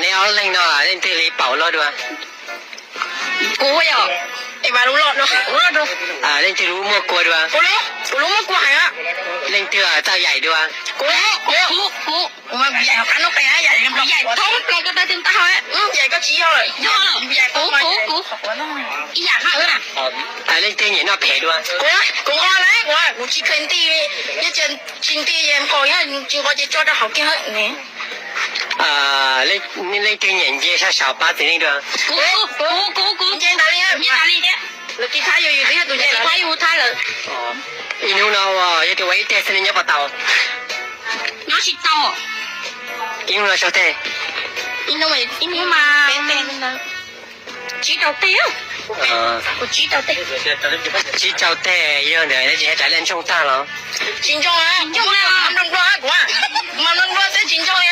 Neb ob leeg no leej twg li paum loj dua? Kuv yom. Es mas lub loj dua, lub loj dua. Leej twg lub muaj kua dua? Kuv lub, kuv lub muaj kua heev. Leej twg txaj yaim dua? Kuv, kuv, kuv, kuv mas kuv yaim hauv qab no qe yaim, yaim thoob plaws ko taw twg ntau hau. Yaim koj tsis yog lawm. Yog lawm. Kuv, kuv, kuv. Ib yam hab na. Leej twg nyiam noj phem dua? Kuv, kuv nqos na, kuv, kuv tsis kheev nti, yog tsis nti es nqos, yog tsis nqos ces tso rau hauv kiag. Leej twg nyiam nce sab saud pab txiv neej dua? Kuv, kuv, kuv, kuv nce tas li, nce tas li thiab. Lawv tiv thaiv yus, yus twb yog tus nce, tiv thaiv yus thaiv lawm. Ib hnub no yog tias ua ib teg xwb nej nyob puas tau? Nyob tsis tau. Ib hnub no sau teg? Ib hnub mas tsib rau teg. Tsib rau teg. Tsib rau teg yog ntawd tsis hais rav dej ntsoog tag los? Tsis ntsoog, ntsoog, mas nplua nplua xwb tsis ntsoog li.